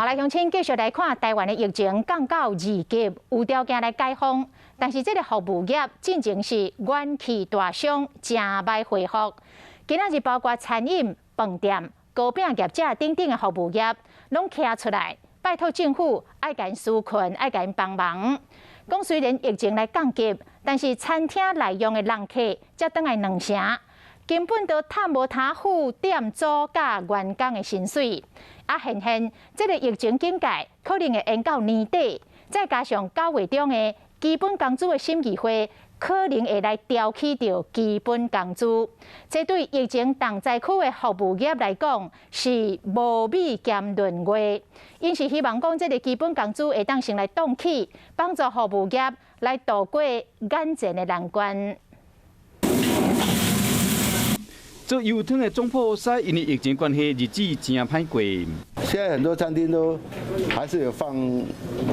好來，鄉親繼續來看台灣的疫情降到2級，有條件來解封，但是這个服務業進前是元氣大傷，誠䆀恢復。今仔日包括餐飲、飯店、糕餅業者等等的服務業，攏徛出來，拜託政府愛共𪜶紓困，愛共𪜶幫忙。講雖然疫情來降級，但是餐廳內用的人客才轉來兩成，根本都趁無通付店租佮員工的薪水。啊，現現這个疫情警戒可能會延到年底，再加上9月中的基本工資的審議會可能會來調起著基本工資，這對疫情重災區的服務業來講是無米兼閏月。𪜶是希望講這个基本工資會當先來凍起，幫助服務業來渡過眼前的難關。做油湯的總鋪師，因為疫情關係，日子真歹過。現在很多餐廳都還是有放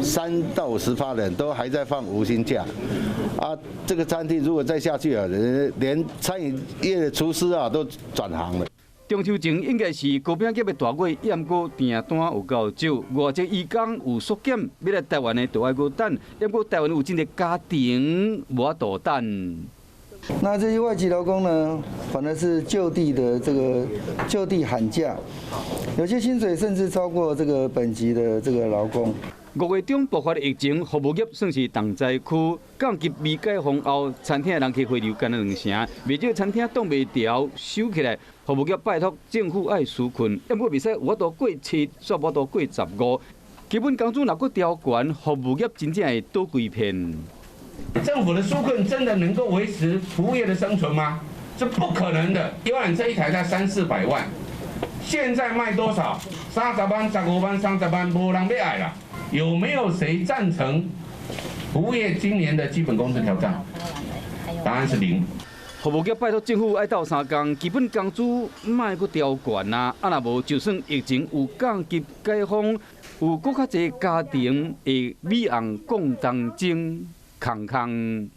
3到50%的人都還在放無薪假。啊，這個餐廳如果再下去啊，連餐飲業的廚師啊都轉行了。中秋前應該是糕餅業的大月，毋過訂單有夠少，外籍移工有縮減，欲來台灣的就愛閣等，毋過台灣有真濟家庭無法度等。那這些外籍勞工呢，反而是就地的這個就地喊價，有些薪水甚至超過這個本籍的這個勞工。5月中爆發的疫情，服務業算是重災區。降級未解封後，餐廳的人客回流干焦兩成，袂少餐廳擋袂牢，收起來。服務業拜託政府愛紓困，毋過袂使有法度過七，煞無法度過15。基本工資若閣調懸，服務業真正會倒規片。政府的紓困真的能夠維持服務業的生存嗎？這不可能的。遊覽車一台才三四百萬，現在賣多少？30萬、15萬、30萬，無人欲愛啦。有沒有誰贊成服務業今年的基本工資調漲？答案是零。服務業拜託政府愛鬥相共，基本工資莫閣調懸啊！啊，若無就算疫情有降級解封，有閣較濟家庭會米紅共當中空空。